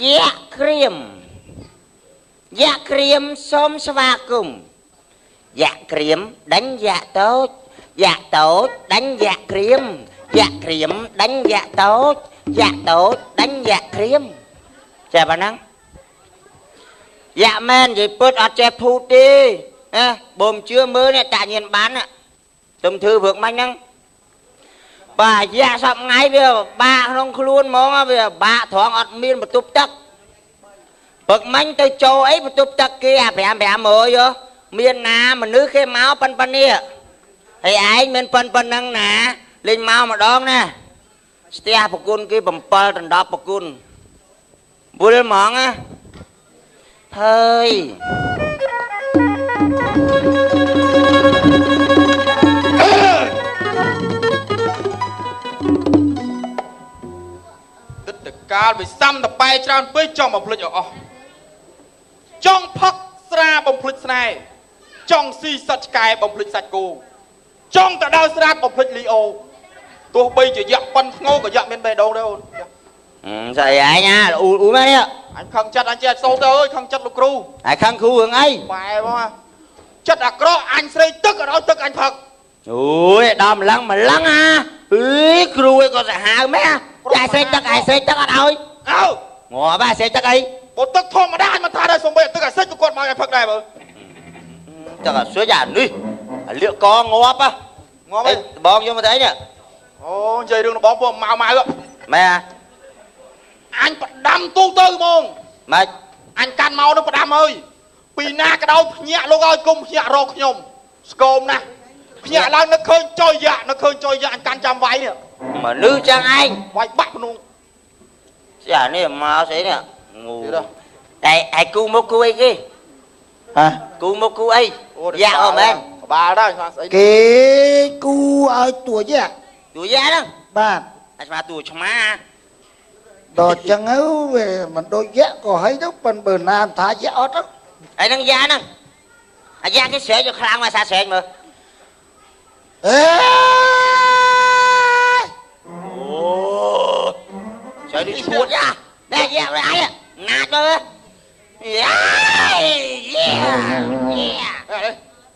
យៈក្រៀមយៈក្រៀមសូមស្វាគមន៍យៈក្រៀមដេញយៈតូចយៈតូចដេញយៈក្រៀមយៈក្រៀមដេញយៈតូចយៈតូចដេញយៈក្រៀមចេះប៉ុណ្ណឹងយៈមែននិយាយពិតអត់ចេះភូតទេណាបើមិនជឿមើលនេះតាញៀនបានទំធ្វើព្រឹកមិញហ្នឹងបាទយៈសប្ងៃវាបាក់ក្នុងខ្លួនហ្មងវាបាក់ត្រង់អត់មានបន្ទប់ទឹកព្រឹកមិញទៅចូលអីបន្ទប់ទឹកគេអា5 500មានណាមនុស្សគេមកប៉ុណ្ណនេះហើយឯងមិនប៉ុណ្ណឹងណាលេងមកម្ដងណាស្ទះប្រគុណគេ7ដណ្ដប់ប្រគុណវល់ហ្មងណាហើយទឹកតកាលវាសាំតបែច្រើនពេកចង់បំភ្លេចឲ្យអស់ចង់ផឹកស្រាបំភ្លេចស្នេហ៍ចង់ស៊ីសត្វឆ្កែបំភ្លេចសាច់គោចង់ទៅដល់ស្រាបំភ្លេចលីអូទោះបីជាយៈប៉ុនធ្ងោក៏យៈមានបេះដូងដែរអូនស្អីឯងណាអ៊ូអ៊ូមែននេះអញខឹងចិត្តអញចេះសូត្រទៅអើយខឹងចិត្តលោកគ្រូហើយខឹងគ្រូរឿងអីបែមកចិត្តអាក្រក់អញស្រេកទឹកអត់ឲ្យទឹកអញផឹកអូយដល់ម្លឹងម្លឹងអាអីគ្រូឯងក៏សាហាវមែនអាស្រេកទឹកអាស្រេកទឹកអត់ឲ្យអើងាប់អាស្រេកទឹកអីបើទឹកធម្មតាអញមិនថាដែរសំបីទឹកអាសិចក៏គាត់មកឲ្យផឹកដែរមើលទឹកអាសិចអានេះអាលៀកកងាប់ហ៎ងាប់អីដបងយកមកទៅអីនេះអូនិយាយរឿងដបងពួកម៉ៅម៉ៅមែនអញផ្ដាំទូទៅហ្មងម៉េចអញកាន់មកនឹងផ្ដាំអើយពីណាក៏ដោយភ្ញាក់លោកឲ្យគុំភ្ញាក់រកខ្ញុំស្គមណាស់ភ្ញាក់ឡើងនឹកឃើញចុយយៈនឹកឃើញចុយយៈអញកាន់ចាំវាយនេះមនុស្សចឹងឯងវាយបាក់ភ្នំស្អានេះមកស្អីនេះងូតែឯគូមកគូអីគេហ៎គូមកគូអីយៈអូមែនក្បាលដែរស្អីគេគូឲ្យតួយៈតួយៈហ្នឹងបាទអាស្មាតួឆ្មាដល់ចឹងទៅវាមិនដូចយៈក៏ហីទៅប៉ុនបើណាថាយៈអត់ទៅហើយនឹងយៈហ្នឹងអាយៈគេស្រែកយកខ្លាំងមកសាស្រែកមើលអេអូស្រែកដូចឈួតយ៉ាណែយៈអីណាច់មើលយ៉ាយ៉ា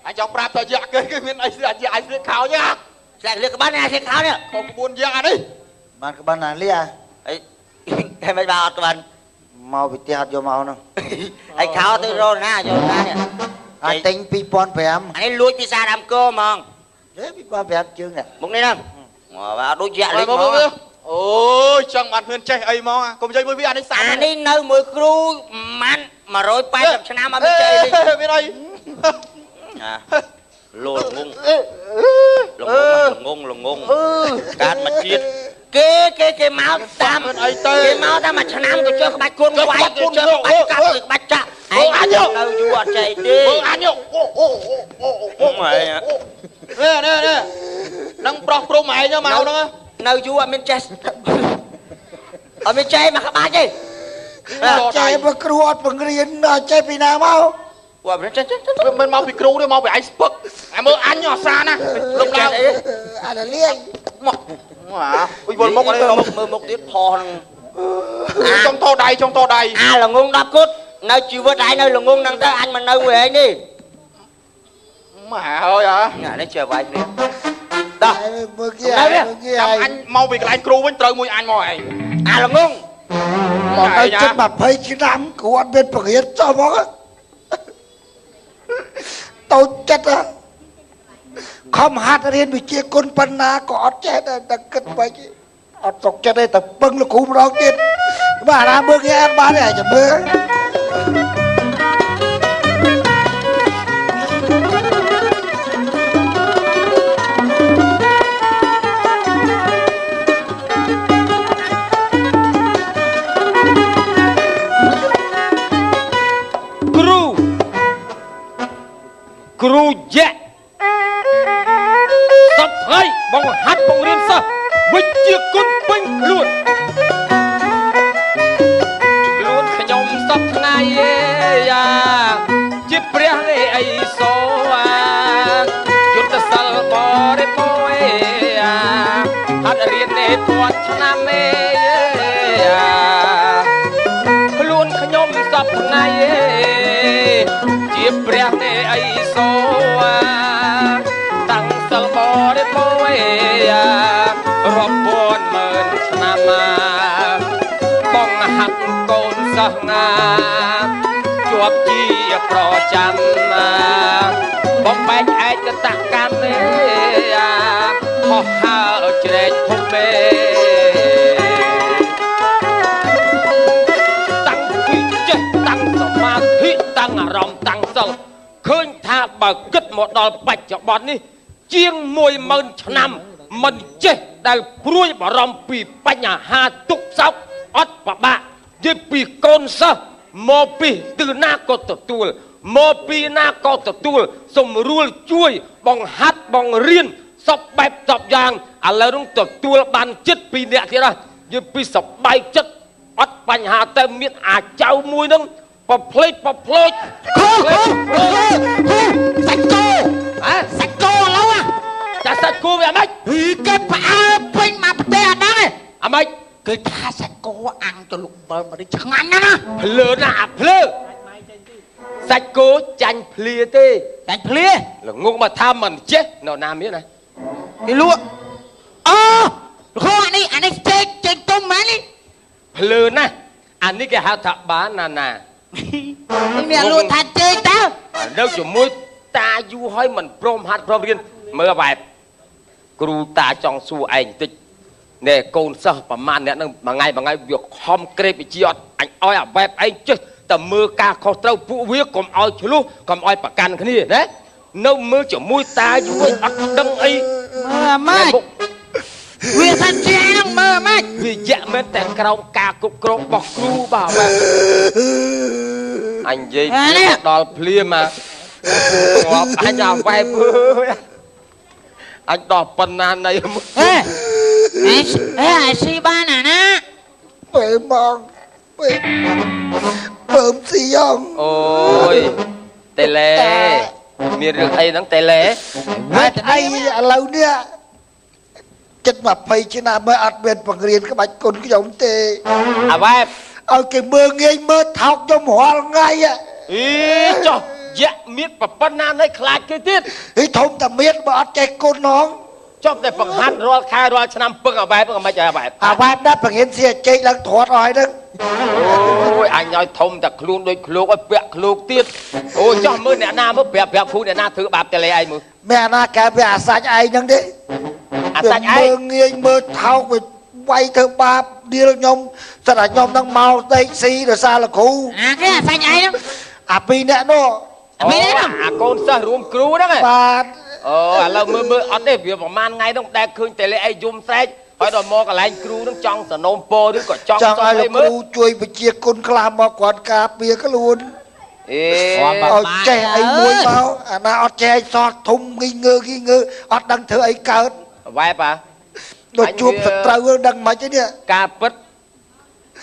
អញចង់ប្រាប់ថាយៈគេគឺមានអីស្អាតយៈអីស្លៀកខោយ៉ាស្លៀកក្បាន់អាស្លៀកខោនេះខោក្បួនយៈនេះបានក្បាន់ណាលីអាអីតែមិនបានអត់ក្បាន់មកពីផ្ទះអត់យកមកនោះហើយខោទៅរកណាយកណានេះអញទិញ2005អានេះលួចពីសារដើមកោហ្មងទេ2005ជើងនេះមុខនេះហ្នឹងមកដូចយៈលេងមកអូយចង់បានហ៊ានចេះអីមកកុំនិយាយមួយវាអានេះសាអានេះនៅមួយគ្រូម៉ាន់180ឆ្នាំអត់មានចេះទេមានអីអាលោល្ងងល្ងងល្ងងកាត់មកជាតិគេគេគេមកតាមអីទៅគេមកតាមមួយឆ្នាំក៏ជើក្បាច់គុណវាយគេជើក្បាច់កាត់ក្បាច់ចាក់ឯងនៅយូរអត់ចេះទេមើលអញអូអូអូអូអូនេះនេះនេះនឹងប្រុសព្រំឯងមកហ្នឹងនៅយូរអត់មានចេះអត់មានចេះមកក្បាច់ទេចេះបើគ្រូអត់បង្រៀនអត់ចេះពីណាមកពួកមិនចេះវាមិនមកពីគ្រូទេមកពីឯងស្ពឹកឯមើលអញអសាណាលំឡើងអាលាយមកអាវិលមុខនេះមើលមុខទៀតផុសហ្នឹងចង់តដៃចង់តដៃអាល្ងង10គត់នៅជីវិតឯងនៅល្ងងហ្នឹងទៅអញមិននៅមួយឯងនេះម៉ែហើយហ៎នេះចេះវាយគ្នាដោះមើលគេមើលគេចាំអញមកពីកន្លែងគ្រូវិញត្រូវមួយអញមកឯងអាល្ងងមកទៅជិត20ឆ្នាំគ្រូអត់មានបង្រៀនចុះមកតូចចិត្តខំហាត់រៀនវិជាគុណប៉ុណ្ណាក៏អត់ចេះដែរតែគិតបែបអត់សុខចិត្តទេតែពឹងលោកគ្រូម្ដងទៀតបាទអាមើលគេអត់បានទេចាំមើល គ្រូយៈសប្ថ្ងៃបង្ហាត់បង្រៀនសិស្សវិជ្ជាគុណពេញខ្លួនខ្លួនខ្ញុំសប្ថ្ងៃយ៉ាជាព្រះលេអីសូយុទ្ធសិលបរិបូរហាត់រៀននេះពាន់ឆ្នាំឯខ្លួន សិស្សណាជាប់ជាប្រចាំបំបែកឯកតកម្មទេហោះហើរជ្រែកភពមេតាំងពីចេះតាំងសមាធិតាំងអារម្មណ៍តាំងសិលឃើញថាបើគិតមកដល់បច្ចុប្បន្ននេះជាង10000ឆ្នាំមិនចេះដែលព្រួយបារម្ភពីបញ្ហាទុក្ខសោកអត់ប្របាក់និយាយពីកូនសិស្សមកពីទិសណាក៏ទទួលមកពីណាក៏ទទួលសម្រួលជួយបង្ហាត់បង្រៀនសពបែបសពយ៉ាងឥឡូវនោះទទួលបានចិត្តពីអ្នកទៀតហើយនិយាយពីសបាយចិត្តអត់បញ្ហាតែមានអាចៅមួយនឹងប្រភ្លេចប្រភ្លោច គ្រូគ្រូគ្រូសាច់គោ ហ៎ សាច់គោឥឡូវ ចាសាច់គោវាអាម៉េច គេផ្អើលពេញមកផ្ទះអត់ដឹងទេ អាម៉េច គេថាសាច់គោអាំងទៅលុក7មកនេះឆ្ងាញ់ណាស់ណា ភ្លើណាអាភ្លើសាច់គោចាញ់ភ្លាទេ ចាញ់ភ្លា ល្ងងមកថាមិនចេះនៅណាមានណា គេលក់អូគ្រូអានេះអានេះចេកចេកទុំមែននេះ ភ្លើណាអានេះគេហៅថាបាណាណា នេះមានលក់ថាចេកតើ នៅជាមួយតាយូរហើយមិនព្រមហាត់ព្រមរៀនមើលបែបគ្រូតាចង់សួរឯងបន្តិចណែកូនសិស្សប្រមាណអ្នកនឹងមួយថ្ងៃមួយថ្ងៃវាខំក្រេបវិជាអត់អញឲ្យអាបែបឯងចេះតែមើលការខុសត្រូវពួកវាកុំឲ្យឆ្លោះកុំឲ្យប្រកាន់គ្នាណានៅមើលជាមួយតាយូរអត់ដឹងអី មើលអាម៉េចវាសាច់ជាហ្នឹងមើលអាម៉េច វាយៈមែនតែក្រោមការគ្រប់គ្រងរបស់គ្រូបាទបែបអញនិយាយដល់ភ្លាមមកងាប់អញអាបែបអើយអញដល់ប៉ុណ្ណានៃ ហេអេអេអាស៊ីបានអាណា ពេលមកពេលពើមស៊ីយ៉ង អូយតេឡេមានរឿងអីហ្នឹងតេឡេ ហេតុអីឥឡូវនេះចិត្ត20ឆ្នាំហើយអត់មានបង្រៀនក្បាច់គុណខ្ញុំទេ អាបែប ឲ្យគេមើលងាយមើលថោកខ្ញុំរាល់ថ្ងៃ អីចុះយៈមានប៉ុណ្ណានៃខ្លាចគេទៀត ហីធំតែមានបើអត់ចេះគុណហង ចុះតែបង្ហាត់រាល់ខែរាល់ឆ្នាំពឹងអាបែបហ្នឹងមិនអាបែប អាបែបណាបង្រៀនសៀចេកឡើងធាត់អស់ហើយហ្នឹង អូយអញឲ្យធំតែខ្លួនដូចឃ្លោកឲ្យពាក់ឃ្លោកទៀតអូចុះមើលអ្នកណាមើលប្រាប់ប្រាប់គ្រូអ្នកណាធ្វើបាបតេឡេឯងមើល មានអាណាកែវាអាសាច់ឯងហ្នឹងទេ អាសាច់ឯង មើលងាយមើលថោកវាវាយធ្វើបាបដៀលខ្ញុំសិតតែខ្ញុំហ្នឹងមកដេកស៊ីដោយសារលោកគ្រូ អាគេអាសាច់ឯងហ្នឹង អាពីរអ្នកនោះ អាពីរអ្នកនោះ អាកូនសិស្សរួមគ្រូហ្នឹង បាទ អូឥឡូវមើលមើលអត់ទេវាប្រហែលថ្ងៃហ្នឹងដែលឃើញតេឡេឯងយំស្រែកហើយដល់មកកន្លែងគ្រូហ្នឹងចង់សនំពោឬក៏ចង់ ឲ្យលោកគ្រូជួយវិជាគុណខ្លះមកគាត់ការពារខ្លួន អេ ឲ្យចេះអីមួយមកអាណាអត់ចេះអីសោះធំងីងើងីងើអត់ដឹងធ្វើអីកើត វ៉ែបអា ដូចជួបសត្រូវដឹងមិនទេនេះ ការពិត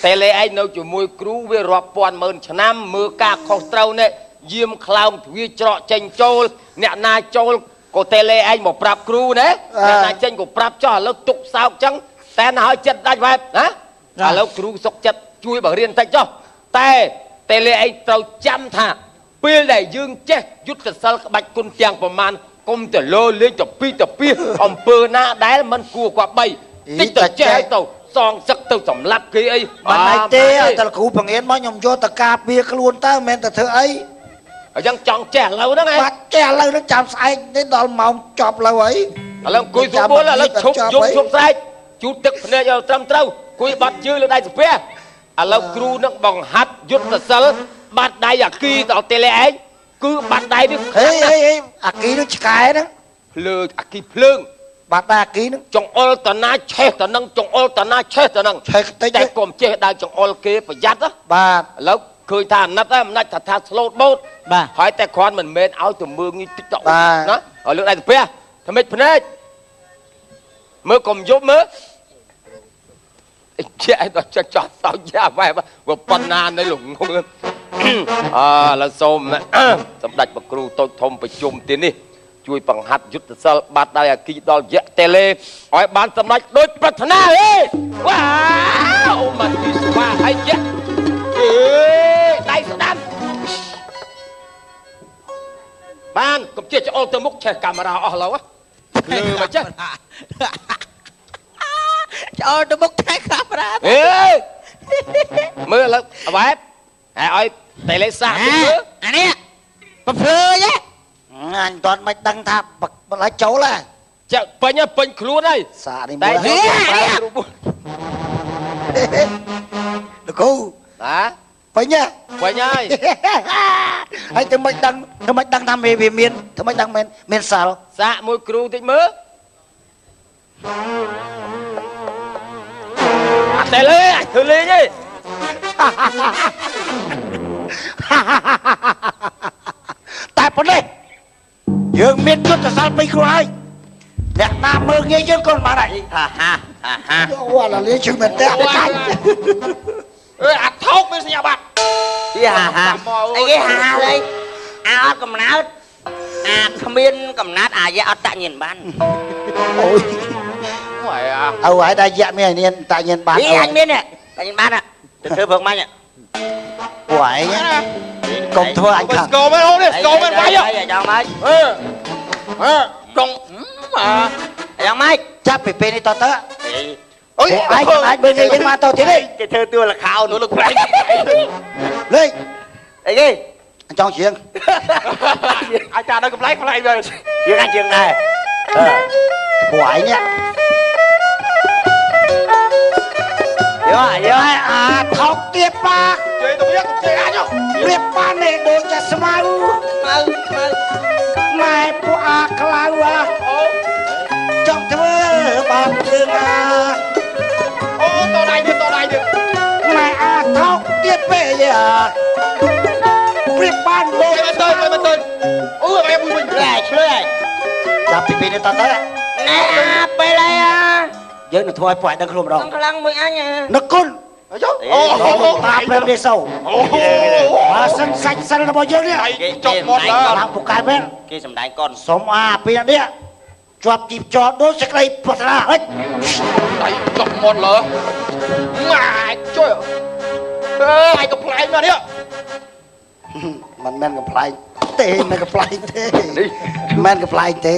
តេឡេឯងនៅជាមួយគ្រូវារាប់ពាន់ម៉ឺនឆ្នាំមើលការខុសត្រូវនេះយាមខ្លោងទ្វារច្រកចេញចូលអ្នកណាចូលក៏តេឡេឯងមកប្រាប់គ្រូណាអ្នកណាចេញក៏ប្រាប់ចោះឥឡូវទុកសោកចឹងតែណាឲ្យចិត្តដាច់វ៉ែបណាឥឡូវគ្រូសុកចិត្តជួយបង្រៀនតិចចុះតែតេឡេឯងត្រូវចាំថាពេលដែលយើងចេះយុទ្ធសិលក្បាច់គុណទាំងប្រមាណកុំទៅលោលេងទៅពីទៅពីអំពើណាដែលមិនគួរគប្បីតិចទៅចេះឲ្យទៅសងសឹកទៅសម្លាប់គេអី មិនអីទេឲ្យតែគ្រូបង្រៀនមកខ្ញុំយកទៅការពារខ្លួនតើមិនមែនតែធ្វើអី អញ្ចឹងចង់ចេះឥឡូវហ្នឹងឯង បាទចេះឥឡូវហ្នឹងចាំស្អែកនេះដល់ម៉ោងចប់ឥឡូវអី ឥឡូវអង្គុយស្រួលឥឡូវឈប់យំឈប់ស្រែកជូតទឹកភ្នែកឲ្យត្រឹមត្រូវអង្គុយបាត់ជើងលើដៃសាពះឥឡូវគ្រូនឹងបង្ហាត់យុទ្ធសិលបាត់ដៃអាគីដល់តេឡេឯងគឺបាត់ដៃនេះ ហេហេហេអាគីនឹងឆ្កែហ្នឹង ភ្លើងអាគីភ្លើង បាត់ដៃអាគីនឹង ចង្អុលតណាឆេះតនឹងចង្អុលតណាឆេះតនឹង ឆេះតិច តែកុំចេះដើរចង្អុលគេប្រយ័ត្ន បាទ ឥឡូវឃើញថាអាណិតហើយមិនដាច់ថាថាស្លូតបូត បាទ ហើយតែគ្រាន់មិនមែនឲ្យទៅមើងនេះតិចតណាឲ្យលើកដៃទៅពះថ្មិចភ្នែកមើលកុំយប់មើលអីជាឲ្យដល់ចោះសោចយ៉ាវ៉ែវាប៉ុណ្ណានៅលងងអឥឡូវសូមសម្ដេចប្រគ្រូតូចធំប្រជុំទីនេះជួយបង្ហាត់យុទ្ធសិលបាត់ដោយអាគីដល់យៈតេឡេឲ្យបានសម្រេចដោយប្រាថ្នាហេវ៉ាអូមកទីស្វាហើយយៈអេដៃស្ដាំបានកុំជាច្អល់ទៅមុខឆេះកាមេរ៉ាអស់ឡូវលើមកចេះ ច្អល់ទៅមុខឆេះកាមេរ៉ា អេមើលឥឡូវវ៉ែប ហើយឲ្យតែលេសាកតិចមើល អានេះប្រភ្លើយ អញមិនមិនដឹងថាបន្លាចចូលហ៎ ចាក់ពេញពេញខ្លួនហើយ សាកនេះមើល តែ លោកគ្រូ បាទ ពេញហ៎ ពេញហើយ ហើយទៅមិនដឹងទៅមិនដឹងថាវាមានទៅមិនដឹងមានសាល់ សាកមួយគ្រូតិចមើលអត់តែលេអញធ្វើលេងទេ តែប៉ុណ្ណេះយើងមានយុទ្ធសាស្ត្រពីរគ្រូហើយអ្នកណាមើលងាយយើងក៏មិនបានដែរ ហាហាហា អូអាលាជឿមែនទេអត់ចាញ់ អើអាថោកមានសញ្ញាបត្រ ហាហាអីគេហាហាអីអាអត់កំណើតអាគ្មានកំណើតអាយៈអត់តញៀនបាន អូយអើហើយដល់យៈមានញៀនតញៀនបាន អីអញមានតញៀនបានទៅធ្វើព្រឹកមាញ់ ពួកឯងកុំធ្វើអញខឹង ស្គមមែនអូនេះស្គមមែនវាយ ចង់ម៉េច អឺអឺចង់ ចង់ម៉េច ចាប់ពីពេលនេះតទៅ អូយ ឯងអាចមើលងាយយើងមកតទៀតទេ គេធ្វើតួលខោន តួលខ្លែង លេង អីគេ អញចង់ជាង អាចារ្យនៅកំឡែងខ្លែងវិញ យើងអាចជាងដែរ ពួកឯង យកយក អាថោកទៀតបា ជេរទៅវាជេរអញ រៀបបាននេះដូចជាស្មៅ ស្មៅស្មៅ ម៉ែពួកអាក្លៅអាចង់ធ្វើបាបយើងអា អូតដៃទៀតតដៃទៀត ម៉ែអាថោកទៀតពេកអាព្រៀបបានដូច ទៅទៅទៅអូអែមួយវិញ ឆ្លើយ ចាប់ពីពេលនេះតទៅ ណែអាពេលហើយអា យើងនឹងធ្វើឲ្យពួកឯងដឹងខ្លួនម្ដង ខ្លាំងមួយអញ នគុណ អូ តាព្រមនេះសូ អូ បើសិនសាច់សិលរបស់យើងនេះ ចុកមាត់ ឡើងពូកែមែន គេសំដែងកូន សុំអាពីនេះជាប់ជីបចោដូចសេចក្តីប្រាថ្នាហិច ដៃចុកមាត់លើម៉ាជួយអើឯងកំប្លែងមកនេះ មិនមែនកំប្លែងទេមិនកំប្លែងទេមិនកំប្លែងទេ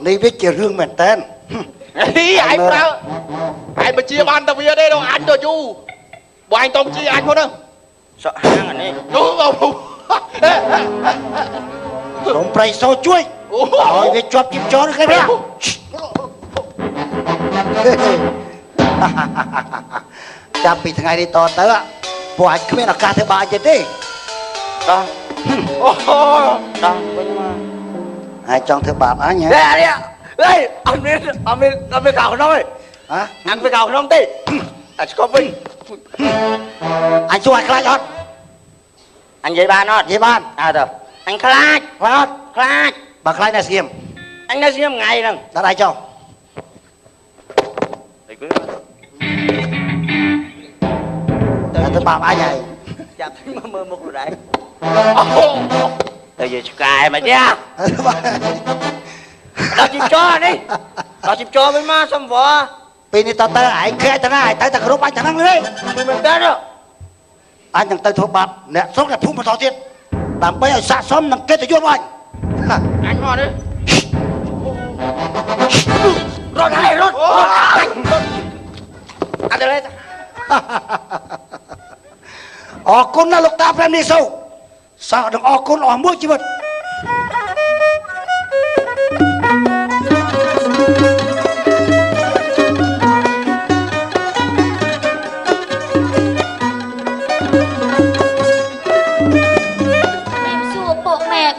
នេះវាជារឿងមែនតើ ឯងប្រើឯងបញ្ជាបានតែវាទេដល់អញទៅយូរបើឯងតបញ្ជាអញផងហ្នឹង សក់ហាងអានេះ អូ សូមប្រៃសូជួយឲ្យវាជាប់ជីបចោនេះគេប្រាចាប់ពីថ្ងៃនេះតទៅពួកអាចគ្មានឱកាសធ្វើបាបទៀតទេ ដោះ អូ ដោះវិញមក ហើយចង់ធ្វើបាបអញហ៎ នេះអេអត់មានអត់មានអត់មានកៅក្នុងទេ ហ៎ អញមានកៅក្នុងទេតែឆ្កប់វិញ អញសួរឲ្យខ្លាចអត់ អញនិយាយបានអត់ និយាយបាន អើទៅអញខ្លាច ខ្លាចអត់ ខ្លាច បើខ្លាចនៅស្ងៀម អញនៅស្ងៀមថ្ងៃហ្នឹង ដាក់ដៃចុះទៅបាបអញហើយ ចាប់មកមើលមុខខ្លួនឯងទៅយកឆ្កែមកទៀតដល់ជីបចោនេះដល់ជីបចោវិញមកសំវរ ពេលនេះតទៅឯងខ្លាចទៅណាឯងទៅតែគ្រប់អញទៅហ្នឹងទេ មិនមែនទេ អញនឹងទៅធ្វើបាបអ្នកស្រុកអ្នកភូមិបន្តទៀតដើម្បីឲ្យស័ក្តិសមនឹងកិត្តិយសរបស់អញ អញមកនេះ រត់ហើយរត់រត់អត់ទេ អរគុណណាស់លោកតាព្រែមនេះសូសោះនឹងអរគុណអស់មួយជីវិត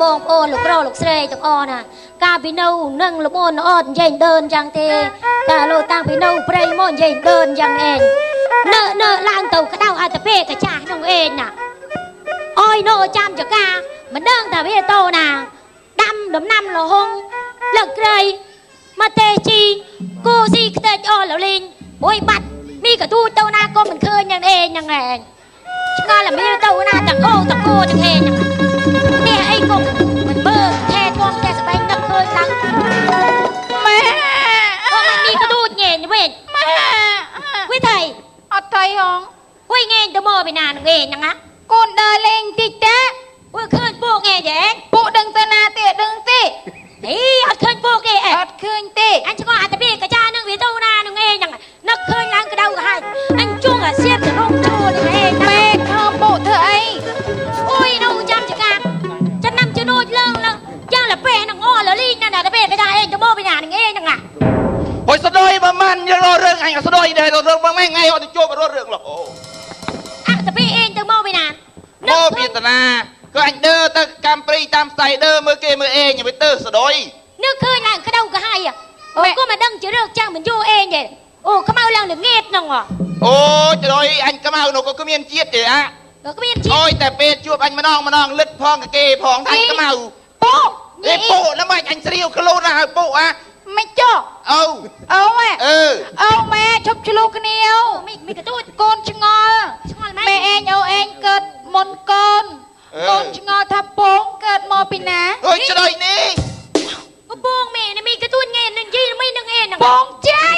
បងប្អូនលោកប្រុសលោកស្រីទាំងអស់ណាកាលពីនៅនឹងលបនអត់និយាយដើនយ៉ាងទេតែលោកតាំងពីនៅព្រៃមកនិយាយដើនយ៉ាងឯងនៅនៅឡើងទៅក្តៅអត់ទៅពេកកាចាស់នោះឯងណាអយនៅចាំចកាមិនដឹងថាវាតោណាដាំដំណាំលហុងលើកក្រៃមកទេជីគូស៊ីខ្ទេចអស់លលីងមួយបាត់មីកទូទៅណាក៏មិនឃើញយ៉ាងឯងយ៉ាងឯងឆ្ងល់តែមានទៅណាទាំងអូទាំងគោទាំងឯងនេះអីក៏មិនមើលថែទាំតែស្បែកនឹកឃើញឡើង ម៉ែ អូមិនមីកទូញ៉ែវិញ ម៉ែ វិញថៃ អត់ថៃហង វិញងែទៅមកពីណានឹងឯងហ្នឹងណា កូនដើរលេងតិចតា វិញឃើញពួកងែទេ ពួកដឹងទៅណាទេដឹងទេ នេះអត់ឃើញពួកគេអី អត់ឃើញទេ អញឆ្ងល់អាតាពីកាចានឹងវាទៅណានឹងឯងហ្នឹងនឹកឃើញឡើងក្តៅក្រហាយអញជួងអាសៀបទៅរងជួនឹងឯង ម៉ែខំពួកធ្វើអី មិនរករឿងអញក៏ស្ដុយដែររករឿងបងថ្ងៃអត់ទៅជួបរករឿងលោ អតពីអេងទៅមកពីណា មកពីតាណាក៏អញដើរទៅកម្មព្រីតាមស្តៃដើរមើលគេមើលអេងវាទៅស្ដុយ នឹកឃើញឡើងក្តៅក្រហាយអូក៏មិនដឹងជារើកចាំងមិនយូរអេងទេអូខ្មៅឡើងល្ងាតហ្នឹង អូចុយអញខ្មៅនោះក៏គ្មានជាតិទេអា ក៏គ្មានជាតិ អូយតែពេលជួបអញម្ដងម្ដងលិតផងគេផងអញខ្មៅ ពូ អេពូណាមិនអញស្រាវខ្លួនណាហើយពូអា មិនចុះ អូ អូ អឺ អូម៉ែឈប់ឆ្លុះគ្នាអូ មីកទូច កូនឆ្ងល់ ឆ្ងល់ម៉ែ ម៉ែឯងអូឯងកើតមុនកូនកូនឆ្ងល់ថាពងកើតមកពីណា អើយច្រៃនេះ ពងម៉ែនេះមីកទូចថ្ងៃនឹងយីមីនឹងអេហ្នឹង ពងចៃ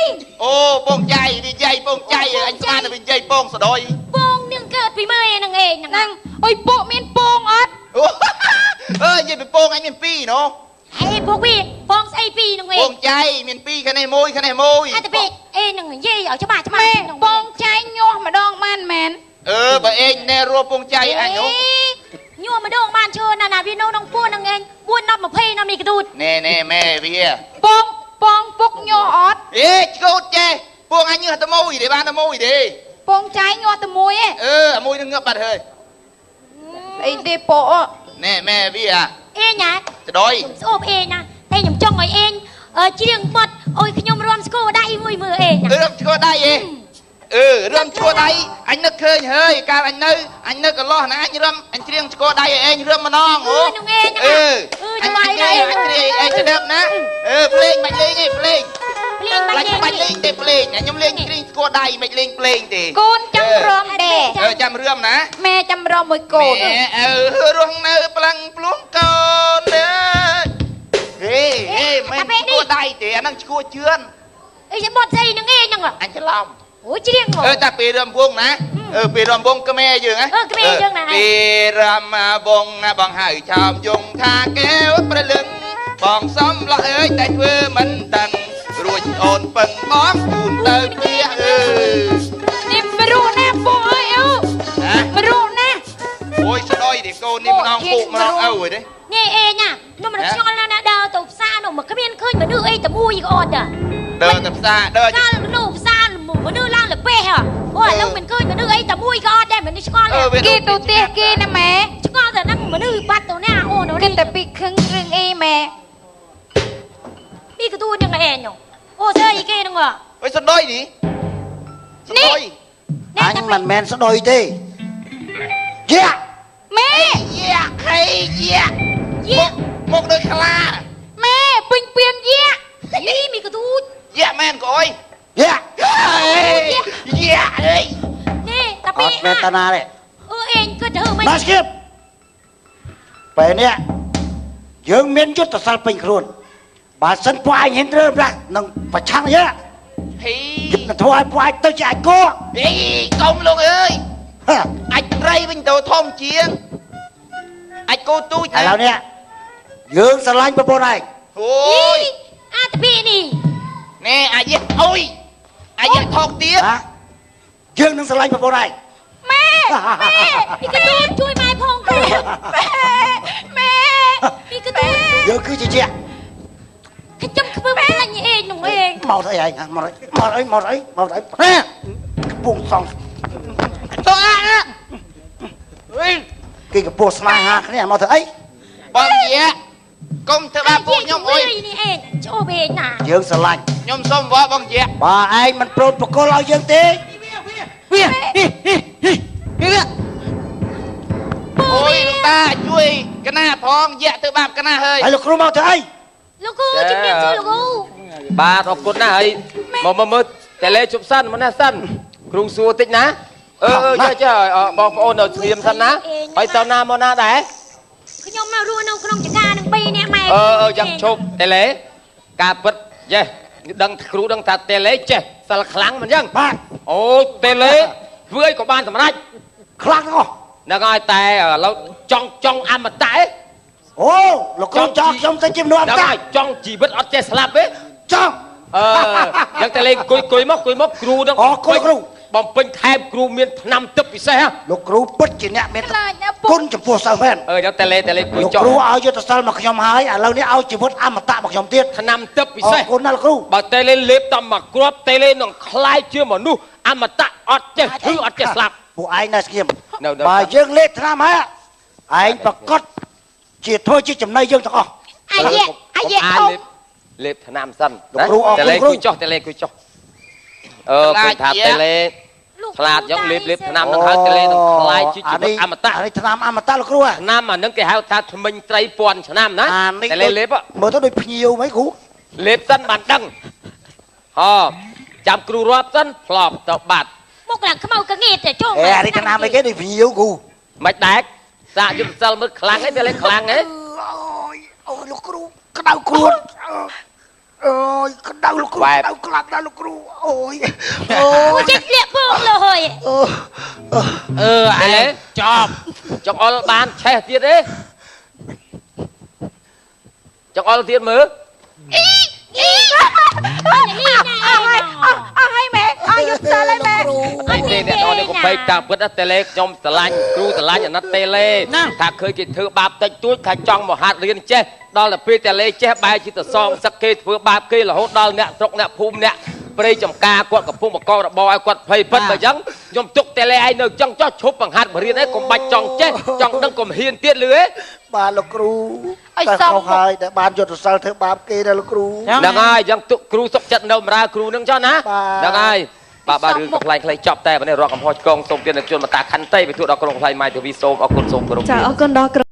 អូពងចៃវិជ័យពងចៃអញស្មានវិជ័យពងស្ដុយ ពងនឹងកើតពីម៉ែនឹងអេហ្នឹង ហ្នឹងអុយពួកមានពងអត់ អើយនិយាយពីពងអញមានពីរណូ ហេពួកវាពងស្អីពីរនឹងអេ ពងចៃមានពីរខាងនេះមួយខាងនេះមួយ អត់ទៅអេនឹងនិយាយឲ្យច្បាស់ច្បាស់ ពងចៃញាស់ម្ដងបានមែន អឺបើអេងណែរស់ពងចៃអញនោះ ញួរម្ដងបានជឿណាណាវានៅក្នុងពួននឹងឯង4 10 20ណាមីកទូច ណែណែម៉ែវា ពងពងពុកញាស់អត់ អេឆ្កូតចេះពងអញញាស់តែមួយទេបានតែមួយទេ ពងចៃញាស់តែមួយឯង អឺអាមួយនឹងងាប់បាត់ហើយ អីទេពក ណែម៉ែវា អេញ៉ា ចដុយ ខ្ញុំស្អូបអេណាតែខ្ញុំចង់ឲ្យអេងច្រៀងបត់អុយខ្ញុំរាំស្គរដៃមួយមើលអេណា រាំស្គរដៃអេអឺរាំស្គរដៃអញនឹកឃើញហើយកាលអញនៅអញនៅកន្លោះណាអញរាំអញច្រៀងស្គរដៃឲ្យអេងរាំម្ដងអូ នឹងអេណា អឺ អឺច្បាយ អញច្រៀងអេងស្ដាប់ណាអឺភ្លេងមិនលេងទេភ្លេង ភ្លេងមិន លេងទេភ្លេងខ្ញុំលេងច្រៀងស្គរដៃមិនលេងភ្លេងទេ កូនចាំរាំដែរ អឺចាំរាំណា ម៉ែចាំរាំមួយកូន ម៉ែអឺរស់នៅប្លឹងភ្លួងកូនអើហេហេមិនស្គរដៃទេអាហ្នឹងស្គរជឿន អីបត់ស្អីនឹងអេហ្នឹង អញច្រឡំ អូច្រៀង អឺតែពេលរំវងណាអឺពេលរំវងក្មេយើងណា ក្មេយើងណា ពេលរំវងបងហៅឆោមយងថាកែវព្រលឹងបងសំឡោះអើយតែធ្វើមិនដឹងរួចអូនពឹងបងជូនទៅផ្ទះអឺ នេះមរុណាពូអើយអូមរុណា អូយស្ដុយទេកូននេះម្ដងពូម្ដងឪទេ នេះអេណាខ្ញុំមិនឆ្ងល់ណាស់ដើរទៅផ្សារនោះមកគ្មានឃើញមនុស្សអីតែមួយក៏អត់ដែរ ដើរទៅផ្សារដើរ កាលនោះផ្សារមនុស្សឡើងលពេះអូឥឡូវមិនឃើញមនុស្សអីតែមួយក៏អត់ដែរមនុស្សឆ្ងល់ គេទៅផ្ទះគេណាម៉ែ ឆ្ងល់តែហ្នឹងមនុស្សបាត់ទៅណាអូន គេតែពីខឹងរឿងអីម៉ែ ពីកទូនឹងឯងអូស្អីគេហ្នឹង អុយស្ដុយនេះស្ដុយ អញមិនមែនស្ដុយទេយ៉ា ម៉ែ យ៉ាហេយ៉ា យ៉ា មកដូចខ្លា ម៉ែពេញពៀនយ៉ា នេះមីកទូច យ៉ាមែនកអុយ យ៉ា យ៉ាអេ នេះតាពី អត់មែនតាណាទេ អឺអេងគិតធ្វើមិន ណាស្គៀបពេលនេះយើងមានយុទ្ធសាស្ត្រពេញខ្លួនបើសិនពួកឯងហ៊ានរើប្រាស់នឹងប្រឆាំងយ៉ា ហី នឹងធ្វើឲ្យពួកឯងទៅជាអាចគោ ហីកុំលោកអើយអាចត្រីវិញទៅធំជាងអាចគោទូច ឥឡូវនេះយើងស្រឡាញ់ប្រពន្ធឯង អូយ អាតាពីនេះ ណែអាយអូយអាយថោកទៀត ណាយើងនឹងស្រឡាញ់ប្រពន្ធឯង ម៉ែ ម៉ែពីកទូចជួយម៉ែផងគូ ម៉ែម៉ែ ពីកទូច យើងគឺជាជា ខ្ញុំធ្វើមិនឡាញ់អេងនោះឯង មកស្អីឯងមកអីមកអីមកអីមកអីណែកំពុងសង ទៅអាអើយ គេកំពុងស្នេហាគ្នាមកធ្វើអី បងយាកុំធ្វើបាបពួកខ្ញុំអុយ នេះឯងចូលវិញណា យើងស្រឡាញ់ ខ្ញុំសុំវល់បងយា បើឯងមិនព្រមប្រគល់ឲ្យយើងទេវាវា អូយលោកតាជួយកណាផងយាធ្វើបាបកណាហើយ ហើយលោកគ្រូមកធ្វើអី លោកគ្រូជំរាបសួរលោកគ្រូ បាទអរគុណណាស់ហើយមកមើលតេលេជប់សិនមកណាសិនគ្រូសួរតិចណាអឺចេះចេះបងប្អូននៅស្ងៀមសិនណាហើយទៅណាមកណាដែរ ខ្ញុំមករស់នៅក្នុងចកានឹង3នាក់ម៉ែ អឺយ៉ាងឈប់តេលេការពិតចេះដឹងគ្រូដឹងថាតេលេចេះសិលខ្លាំងមិនចឹង បាទ អូតេលេធ្វើអីក៏បានសម្រេច ខ្លាំងទាំងអស់ ហ្នឹងហើយតែឥឡូវចង់អមតៈ អូលោកគ្រូចង់ខ្ញុំទៅជាមនុស្សអមតៈ ហ្នឹងហើយចង់ជីវិតអត់ចេះស្លាប់ទេ ចង់ អឺយ៉ាងតេលេអង្គុយមកអង្គុយមកគ្រូនឹង អរគុណគ្រូ បំពេញថែមគ្រូមានថ្នាំទឹកពិសេសហ៎ លោកគ្រូពិតជាអ្នកមាន ខ្លាចណាស់ពុក គុណចំពោះសិស្សមែន អើចឹងតេលេតេលេគួយចុះ លោកគ្រូឲ្យយុទ្ធសិលមកខ្ញុំហើយឥឡូវនេះឲ្យជីវិតអមតៈមកខ្ញុំទៀត ថ្នាំទឹកពិ អរ សេស គុណណាស់លោកគ្រូ បើតេលេលេបតាមមកគ្រាប់តេលេនឹងคล้ายជាមនុស្សអមតៈអត់ចេះឈឺអត់ចេះស្លាប់ ពួកឯងនៅស្ងៀម នៅនៅ បើយើងលេបថ្នាំហើយឯងប្រកាសជាធ្វើជាចំណៃយើងទាំងអស់ អាយៈអាយៈធំ លេបថ្នាំសិន លោកគ្រូអរគុណ តេលេ គ្រូ គួយចុះតេលេគួយចុះអឺឃើញថាតេលេ ខ្លាចចឹងលេបលេបថ្នាំនឹងហើយតេលេនឹងคล้ายជាជីវិតអមតៈ អានេះថ្នាំអមតៈលោកគ្រូហ่ะ ថ្នាំអានឹងគេហៅថាថ្មិញត្រីពាន់ឆ្នាំណា អានេះ តេលេលេប មើលទៅដូចភ្ញៀវហ្មងគ្រូ លេបសិនបានដឹងហោចាំគ្រូរាប់សិនផ្លប់ទៅបាត់ មុខឡើងខ្មៅកងៀតតែចូល អេអានេះថ្នាំអីគេដូចភ្ញៀវគ្រូ មិនដែកសាកយុទ្ធសិលមើលខ្លាំងហីតេលេខ្លាំងហី អូយអូយលោកគ្រូក្តៅខ្លួនអូយក្តៅលោកគ្រូក្តៅខ្លាំងណាស់លោកគ្រូអូយអូ អូ យ ចិត្តលាក់ពងលោហើយ អូ អឺឯងចប់ចង្អុលបានឆេះទៀតទេចង្អុលទៀតមើល អីនេះណា អស់ហើយអស់អស់ហើយម៉ែអស់យុទ្ធសិលហើយម៉ែ អីទេអ្នកនរនេះកុំពេកតាមពិតណាតេលេខ្ញុំស្រឡាញ់គ្រូស្រឡាញ់អាណិតតេលេថាឃើញគេធ្វើបាបតិចតួចថាចង់មកហាត់រៀនចេះដល់ទៅពេលតេលេចេះបែរជាទៅសងសឹកគេធ្វើបាបគេរហូតដល់អ្នកស្រុកអ្នកភូមិអ្នកព្រៃចំការគាត់កំពុងបករបរឲ្យគាត់ភ័យពិតបើអញ្ចឹងខ្ញុំទុកតេលេឯងនៅអញ្ចឹងចោះឈប់បង្ហាត់បរៀនឯងកុំបាច់ចង់ចេះចង់ដឹងកុំហ៊ានទៀតលឺឯង បាទលោកគ្រូតែខុសហើយតែបានយុទ្ធសិលធ្វើបាបគេណាលោកគ្រូ ហ្នឹងហើយអញ្ចឹងទុកគ្រូសុកចិត្តនៅបម្រើគ្រូហ្នឹងចុះណាហ្នឹងហើយបាទបាទរឿងកំ pl ែងខ្លីចប់តែប៉ុណ្ណេះរកកំហុសឆ្គងសូមទានជនមតាខន្តីពិទូដល់ក្រុមកំ pl ែងម៉ៃទវីសូមអរគុណសូមគោរព ចាអរគុណដល់ក្រុម